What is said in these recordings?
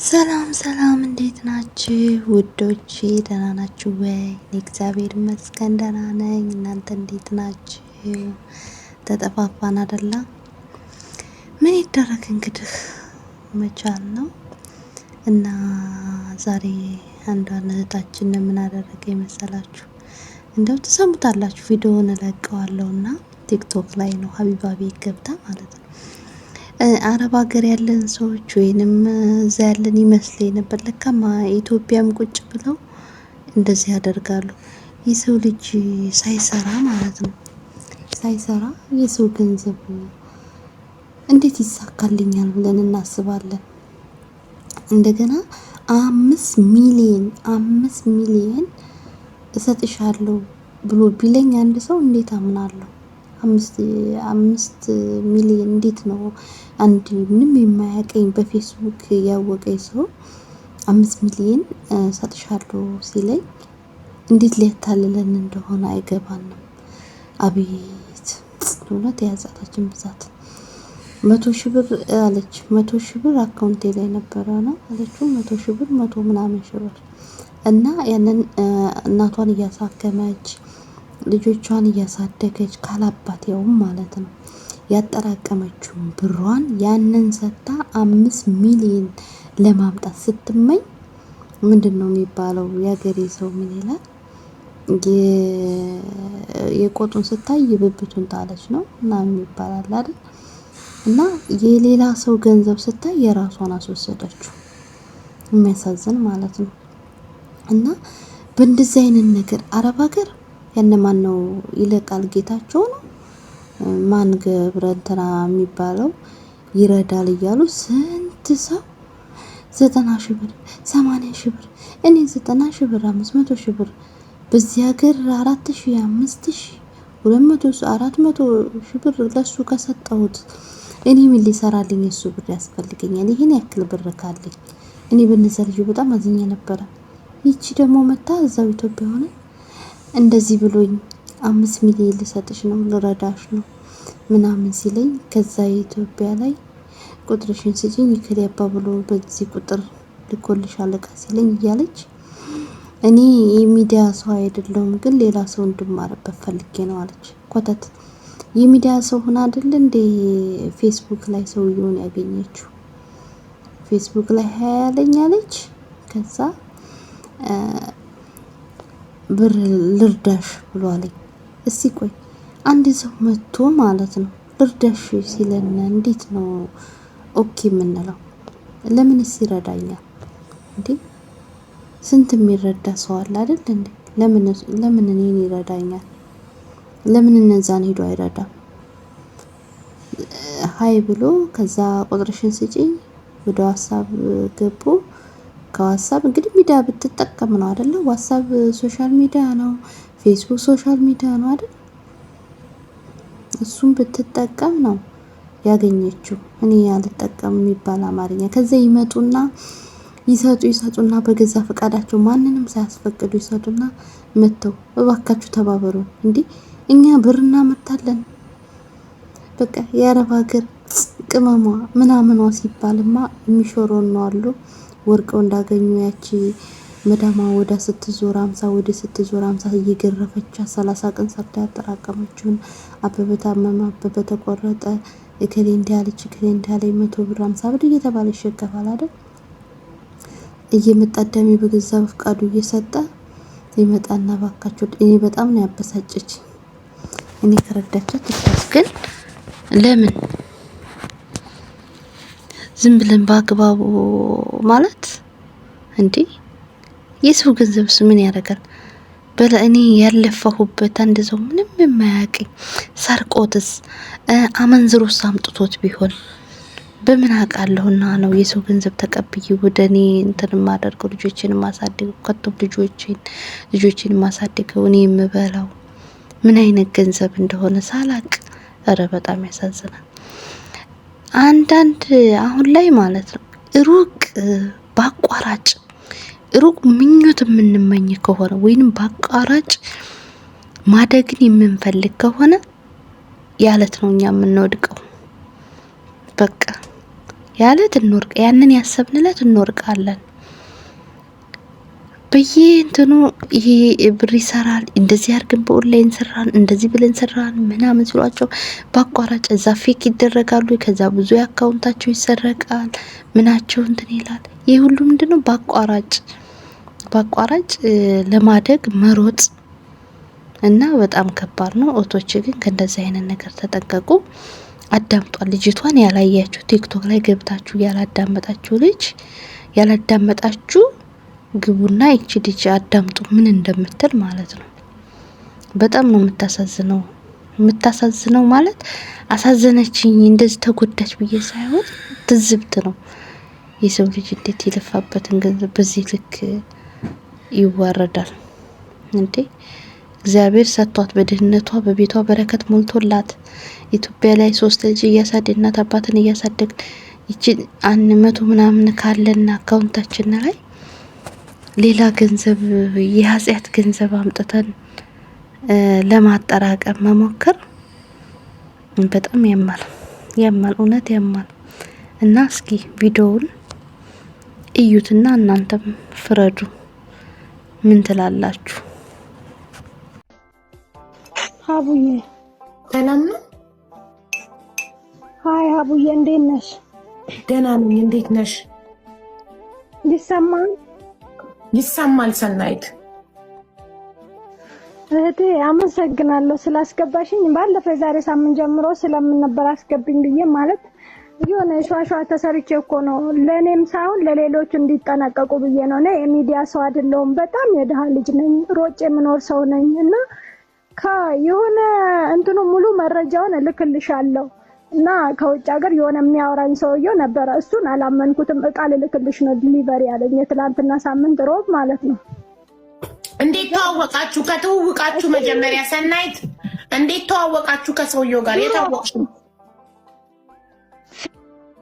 ሰላም ሰላም፣ እንዴት ናችሁ ውዶቼ? ደህና ናችሁ ወይ? እግዚአብሔር ይመስገን ደህና ነኝ። እናንተ እንዴት ናችሁ? ተጠፋፋን አደላ? ምን ይደረግ እንግዲህ መቻል ነው። እና ዛሬ አንዷን እህታችን ምን አደረገ የመሰላችሁ? እንደው ትሰሙታላችሁ፣ ቪዲዮውን እለቀዋለሁ እና ቲክቶክ ላይ ነው ሀቢባ ቤት ገብታ ማለት ነው። አረብ ሀገር ያለን ሰዎች ወይንም እዛ ያለን ይመስለኝ ነበር። ለካማ ኢትዮጵያም ቁጭ ብለው እንደዚህ ያደርጋሉ። የሰው ልጅ ሳይሰራ ማለት ነው፣ ሳይሰራ የሰው ገንዘብ እንዴት ይሳካልኛል ብለን እናስባለን። እንደገና 5 ሚሊዮን 5 ሚሊዮን እሰጥሻለሁ ብሎ ቢለኝ አንድ ሰው እንዴት አምናለሁ? 5 ሚሊዮን እንዴት ነው አንድ ምንም የማያውቀኝ በፌስቡክ ያወቀኝ ሰው 5 ሚሊዮን እሰጥሻለሁ ሲለኝ እንዴት ሊያታልለን እንደሆነ አይገባንም። አቤት እውነት የኃጢአታችን ብዛት። 100,000 ብር አለች። 100,000 ብር አካውንቴ ላይ ነበረ ነው አለችው። 100,000 ብር፣ መቶ ምናምን ሺህ ብር እና ያንን እናቷን እያሳከመች ልጆቿን እያሳደገች ካላባት ያውም ማለት ነው ያጠራቀመችውን ብሯን ያንን ሰጥታ 5 ሚሊዮን ለማምጣት ስትመኝ ምንድን ነው የሚባለው? የሀገሬ ሰው ምን ይላል? የቆጡን ስታይ የብብቱን ጣለች ነው ምናምን ይባላል አይደል? እና የሌላ ሰው ገንዘብ ስታይ የራሷን አስወሰደችው። የሚያሳዝን ማለት ነው። እና በእንደዚህ አይነት ነገር አረብ ሀገር ያነ ማን ነው ይለቃል ጌታቸው ነው ማን ገብረ እንትና የሚባለው ይረዳል እያሉ ስንት ሰው 90,000 ብር፣ 80,000 ብር፣ እኔ 90,000 ብር፣ 500,000 ብር፣ በዚህ ሀገር 4,000፣ 5,000፣ 200፣ 400,000 ብር ለሱ ከሰጠሁት እኔ ምን ሊሰራልኝ እሱ ብር ያስፈልገኛል? ይህን ያክል ብር ካለኝ እኔ በነዛ ልጁ በጣም አዝኜ ነበረ። ይቺ ደግሞ መታ እዛው ኢትዮጵያ ሆነ እንደዚህ ብሎኝ 5 ሚሊዮን ልሰጥሽ ነው ልረዳሽ ነው ምናምን ሲለኝ ከዛ የኢትዮጵያ ላይ ቁጥርሽን ስጪኝ ይክል ያባ ብሎ በዚህ ቁጥር ልኮልሻል እቃ ሲለኝ እያለች እኔ የሚዲያ ሰው አይደለሁም፣ ግን ሌላ ሰው እንድማርበት ፈልጌ ነው አለች። ኮተት የሚዲያ ሰው ሆና አይደል እንዴ ፌስቡክ ላይ ሰውየውን ያገኘችው? ፌስቡክ ላይ hi አለኝ አለች። ከዛ ብር ልርዳሽ ብሎ አለኝ። እስቲ ቆይ አንድ ሰው መጥቶ ማለት ነው ልርዳሽ ሲለን እንዴት ነው okay የምንለው? ለምንስ ይረዳኛል እንዴ? ስንት የሚረዳ ሰው አለ አይደል እንዴ? ለምን እኔን ይረዳኛል? ለምን እነዛን ሄዶ አይረዳም? Hi ብሎ ከዛ ቁጥርሽን ስጪኝ ወደ ዋትሳፕ ገቡ። ከዋትሳፕ እንግዲህ ሚዲያ ብትጠቀም ነው አይደለ? ዋትሳፕ social media ነው፣ ፌስቡክ social media ነው አይደል? እሱን ብትጠቀም ነው ያገኘችው። እኔ ያልጠቀም የሚባል አማርኛ። ከዛ ይመጡና ይሰጡ ይሰጡና በገዛ ፈቃዳቸው ማንንም ሳያስፈቅዱ ይሰጡና መጥተው እባካችሁ ተባበሩ እንዴ እኛ ብር እናመርታለን። በቃ የአረብ ሀገር ቅመሟ ምናምኗ ሲባልማ የሚሾረው ነው አሉ። ወርቀው እንዳገኙ ያቺ መዳማ ወዳ ስትዞር 50 ወደ ስትዞር 50 እየገረፈቻ 30 ቀን ሰርታ ያጠራቀመችውን አበበ ታመመ፣ አበበ ተቆረጠ፣ እከሌ እንዲህ አለች፣ እከሌ እንዲህ አለኝ፣ 100 ብር 50 ብር እየተባለ ይሸከፋል አይደል? እየመጣ ደሜ በገዛ በፍቃዱ እየሰጠ ይመጣና ባካቸው። እኔ በጣም ነው ያበሳጨች። እኔ ከረዳቸው ትዳስ ግን ለምን ዝም ብለን በአግባቡ ማለት እንዴ? የሰው ገንዘብስ ምን ያደርጋል? በለ እኔ ያለፋሁበት አንድ ሰው ምንም የማያውቅኝ ሰርቆትስ አመንዝሮስ አምጥቶት ቢሆን በምን አውቃለሁና ነው የሰው ገንዘብ ተቀብዬ ወደ እኔ እንትን የማደርገው? ልጆችን የማሳድገው ከቶም ልጆችን የማሳድገው እኔ የምበላው ምን አይነት ገንዘብ እንደሆነ ሳላቅ፣ እረ በጣም ያሳዝናል። አንዳንድ አሁን ላይ ማለት ነው ሩቅ በአቋራጭ ሩቅ ምኞት የምንመኝ ከሆነ ወይንም በአቋራጭ ማደግን የምንፈልግ ከሆነ ያለት ነው እኛ የምንወድቀው። በቃ ያለት እንወርቅ ያንን ያሰብንለት እንወርቃለን። በየ እንትኑ ይሄ ብር ይሰራል፣ እንደዚህ አድርገን በኦንላይን ሰራን፣ እንደዚህ ብለን ሰራን ምናምን ሲሏቸው በአቋራጭ እዛ fake ይደረጋሉ። ከዛ ብዙ የ account ኣቸው ይሰረቃል፣ ምናቸው እንትን ይላል። ይህ ሁሉ ምንድነው? በአቋራጭ ለማደግ መሮጥ እና በጣም ከባድ ነው። እህቶች ግን ከእንደዚህ አይነት ነገር ተጠንቀቁ። አዳምጧል ልጅቷን። ያላያችሁ ቲክቶክ ላይ ገብታችሁ ያላዳመጣችሁ ልጅ ያላዳመጣችሁ ግቡና ይቺ ልጅ አዳምጡ ምን እንደምትል ማለት ነው። በጣም ነው የምታሳዝነው። የምታሳዝነው ማለት አሳዘነችኝ እንደዚህ ተጎዳች ብዬ ሳይሆን ትዝብት ነው። የሰው ልጅ እንዴት የለፋበትን ገንዘብ በዚህ ልክ ይዋረዳል እንዴ? እግዚአብሔር ሰጥቷት በድህነቷ በቤቷ በረከት ሞልቶላት ኢትዮጵያ ላይ 3 ልጅ እያሳደግ እናት አባትን እያሳደግ ይቺ 100 ምናምን ካለና account ኣችን ላይ ሌላ ገንዘብ የኃጢአት ገንዘብ አምጥተን ለማጠራቀም መሞከር በጣም ያማል፣ ያማል፣ እውነት ያማል። እና እስኪ ቪዲዮውን እዩትና እናንተም ፍረዱ። ምን ትላላችሁ? ሀቡዬ ሰላም ነው? Hi ሀቡዬ፣ እንዴት ነሽ? ደህና ነኝ። እንዴት ነሽ? ይሰማል? ይሰማል። ሰናይት እህቴ አመሰግናለሁ ስላስገባሽኝ። ባለፈው የዛሬ ሳምንት ጀምሮ ስለምን ነበር አስገብኝ ብዬ ማለት የሆነ ሸዋሸዋ ተሰርቼ እኮ ነው ለእኔም ሳይሆን ለሌሎች እንዲጠነቀቁ ብዬ ነው። እኔ የሚዲያ ሰው አይደለሁም። በጣም የድሃ ልጅ ነኝ። ሮጬ የምኖር ሰው ነኝ እና የሆነ እንትኑ ሙሉ መረጃውን እልክልሻለሁ እና ከውጭ ሀገር የሆነ የሚያወራኝ ሰውየው ነበረ። እሱን አላመንኩትም። እቃ ልልክልሽ ነው delivery ያለኝ የትላንትና ሳምንት ሮብ ማለት ነው። እንዴት ተዋወቃችሁ? ከተዋወቃችሁ መጀመሪያ ሰናይት እንዴት ተዋወቃችሁ ከሰውየው ጋር? የታወቅሽው?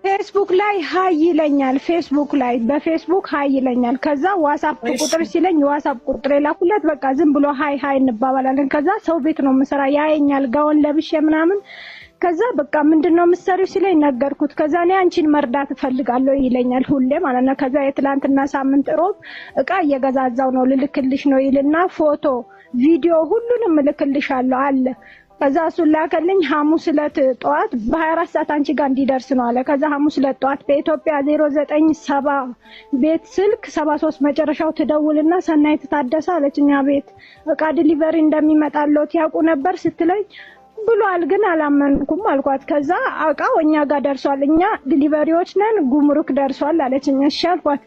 ፌስቡክ ላይ hi ይለኛል። ፌስቡክ ላይ በፌስቡክ hi ይለኛል። ከዛ ዋትስአፕ ቁጥር ሲለኝ የዋትስአፕ ቁጥር የላኩለት በቃ ዝም ብሎ hi hi እንባባላለን። ከዛ ሰው ቤት ነው የምሰራ ያየኛል፣ ጋውን ለብሼ ምናምን። ከዛ በቃ ምንድነው የምትሰሪው ሲለኝ ነገርኩት። ከዛ እኔ አንቺን መርዳት እፈልጋለሁ ይለኛል ሁሌ ማለት ነው። ከዛ የትላንትና ሳምንት ሮብ እቃ እየገዛዛው ነው ልልክልሽ ነው ይልና ፎቶ፣ ቪዲዮ ሁሉንም እልክልሻለሁ አለ። ከዛ እሱን ላከልኝ። ሐሙስ ዕለት ጠዋት በ24 ሰዓት አንቺ ጋር እንዲደርስ ነው አለ። ከዛ ሐሙስ ዕለት ጠዋት በኢትዮጵያ 097 ቤት ስልክ 73 መጨረሻው ትደውልና ሰናይት ታደሰ አለች። እኛ ቤት እቃ delivery እንደሚመጣለት ያውቁ ነበር ስትለኝ ብሏል፣ ግን አላመንኩም አልኳት። ከዛ እቃው እኛ ጋር ደርሷል፣ እኛ delivery ዎች ነን፣ ጉምሩክ ደርሷል አለችኝ። እሺ አልኳት።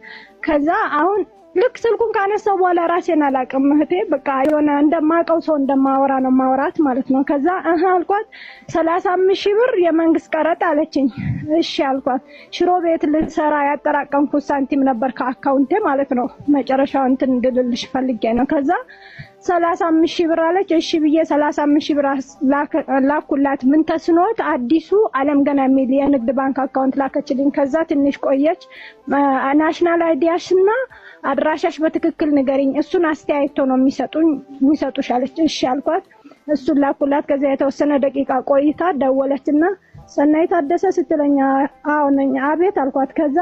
ከዛ አሁን ልክ ስልኩን ካነሳው በኋላ ራሴን አላውቅም እህቴ፣ በቃ የሆነ እንደማውቀው ሰው እንደማወራ ነው ማውራት ማለት ነው። ከዛ እህ አልኳት። 35 ሺህ ብር የመንግስት ቀረጥ አለችኝ። እሺ አልኳት። ሽሮ ቤት ልሰራ ያጠራቀምኩት ሳንቲም ነበር ከ account ኤ ማለት ነው። መጨረሻው እንትን እንድልልሽ ፈልጌ ነው። ከዛ 35 ሺህ ብር አለች። እሺ ብዬ 35 ሺህ ብር ላኩላት። ምን ተስኖት አዲሱ አለም ገና የሚል የንግድ ባንክ account ላከችልኝ። ከዛ ትንሽ ቆየች። national ID ያሽና አድራሻሽ በትክክል ንገሪኝ፣ እሱን አስተያየቶ ነው የሚሰጡሽ አለች። እሺ አልኳት። እሱን ላኩላት። ከዛ የተወሰነ ደቂቃ ቆይታ ደወለችና ሰናይት ታደሰ ስትለኝ አዎ ነኝ፣ አቤት አልኳት። ከዛ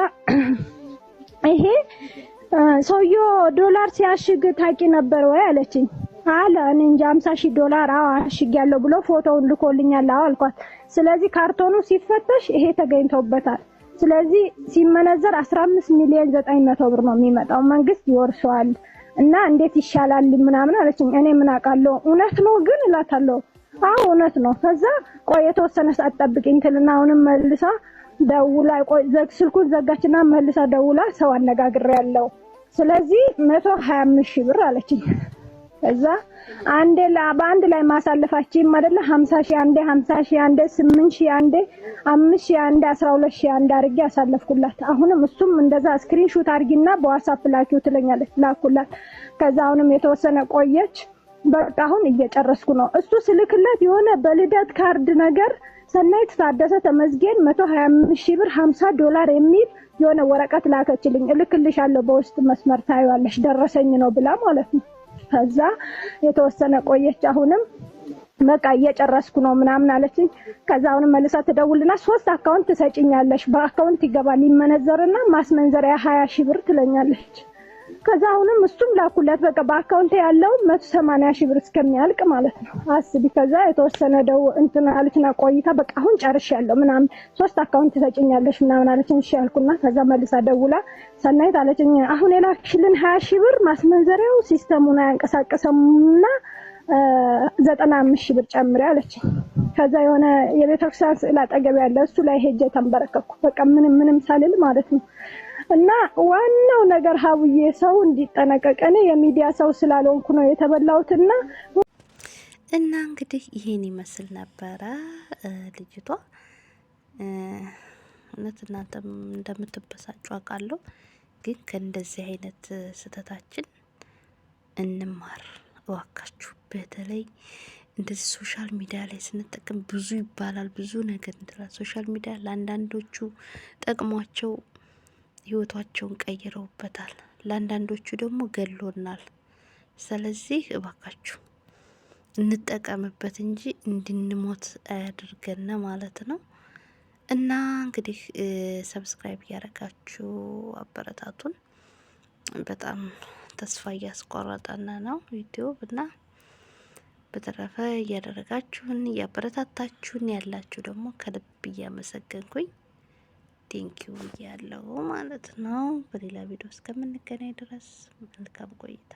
ይሄ ሰውዬው ዶላር ሲያሽግ ታቂ ነበር ወይ አለችኝ። አለ እኔ እንጃ 50 ሺህ ዶላር አዎ አሽጊያለሁ ብሎ ፎቶውን ልኮልኛል። አዎ አልኳት። ስለዚህ ካርቶኑ ሲፈተሽ ይሄ ተገኝቶበታል። ስለዚህ ሲመነዘር 15 ሚሊዮን 900 ብር ነው የሚመጣው፣ መንግስት ይወርሰዋል እና እንዴት ይሻላል ምናምን አለችኝ። እኔ ምን አውቃለሁ እውነት ነው ግን እላታለሁ። አዎ እውነት ነው። ከዛ ቆይ የተወሰነ ሰዓት ጠብቂኝ ትልና አሁንም መልሳ ደውላ ቆይ ስልኩን ዘጋችና መልሳ ደውላ ሰው አነጋግሬያለሁ፣ ስለዚህ 125 ሺህ ብር አለችኝ። ከዛ አንዴ በአንድ ላይ ማሳለፋችን አይደለ 50 ሺህ አንዴ 50 ሺህ አንዴ 8 ሺህ አንዴ 5 ሺህ አንዴ 12 ሺህ አንዴ አድርጌ አሳለፍኩላት። አሁንም እሱም እንደዛ screenshot አድርጊና በዋትስአፕ ላኪው ትለኛለች። ላኩላት። ከዛ አሁንም የተወሰነ ቆየች። በቃ አሁን እየጨረስኩ ነው። እሱ ስልክለት የሆነ በልደት ካርድ ነገር ሰናይት ታደሰ ተመዝገን 125 ሺህ ብር 50 ዶላር የሚል የሆነ ወረቀት ላከችልኝ። እልክልሻለሁ በውስጥ መስመር ታይዋለሽ ደረሰኝ ነው ብላ ማለት ነው። ከዛ የተወሰነ ቆየች። አሁንም በቃ እየጨረስኩ ነው ምናምን አለችኝ። ከዛ አሁንም መልሳ ትደውልና 3 account ትሰጭኛለሽ፣ በ account ይገባል ይመነዘርና ማስመንዘሪያ 20 ሺህ ብር ትለኛለች። ከዛ አሁንም እሱም ላኩላት፣ በቃ በ account ያለው 180 ሺህ ብር እስከሚያልቅ ማለት ነው። አስቢ። ከዛ የተወሰነ ደው እንትን አለችና ቆይታ በቃ አሁን ጨርሻለሁ ምናምን 3 account ትሰጭኛለሽ ምናምን አለችኝ። እሺ አልኩና ከዛ መልሳ ደውላ ሰናይት አለችኝ፣ አሁን የላክሽልን 20 ሺህ ብር ማስመንዘሪያው system ኡን አያንቀሳቅሰምና 95 ሺህ ብር ጨምሪ አለችኝ። ከዛ የሆነ የቤተክርስቲያን ስዕል አጠገብ ያለ እሱ ላይ ሄጄ ተንበረከኩ። በቃ ምንም ምንም ሳልል ማለት ነው። እና ዋናው ነገር ሀቡዬ ሰው እንዲጠነቀቅ፣ እኔ የሚዲያ ሰው ስላልሆንኩ ነው የተበላሁትና። እና እንግዲህ ይሄን ይመስል ነበረ ልጅቷ። እውነት እናንተም እንደምትበሳጩ አውቃለሁ፣ ግን ከእንደዚህ አይነት ስህተታችን እንማር እባካችሁ። በተለይ እንደዚህ social media ላይ ስንጠቀም ብዙ ይባላል፣ ብዙ ነገር እንትላል። Social media ለአንዳንዶቹ ጠቅሟቸው ህይወታቸውን ቀይረውበታል፣ ለአንዳንዶቹ ደግሞ ገሎናል። ስለዚህ እባካችሁ እንጠቀምበት እንጂ እንድንሞት አያድርገን ማለት ነው። እና እንግዲህ subscribe እያደረጋችሁ አበረታቱን። በጣም ተስፋ እያስቆረጠን ነው ዩቲዩብ፣ እና በተረፈ እያደረጋችሁን እያበረታታችሁን ያላችሁ ደግሞ ከልብ እያመሰገንኩኝ thank you እያለው ማለት ነው። በሌላ ቪዲዮ እስከምንገናኝ ድረስ መልካም ቆይታ።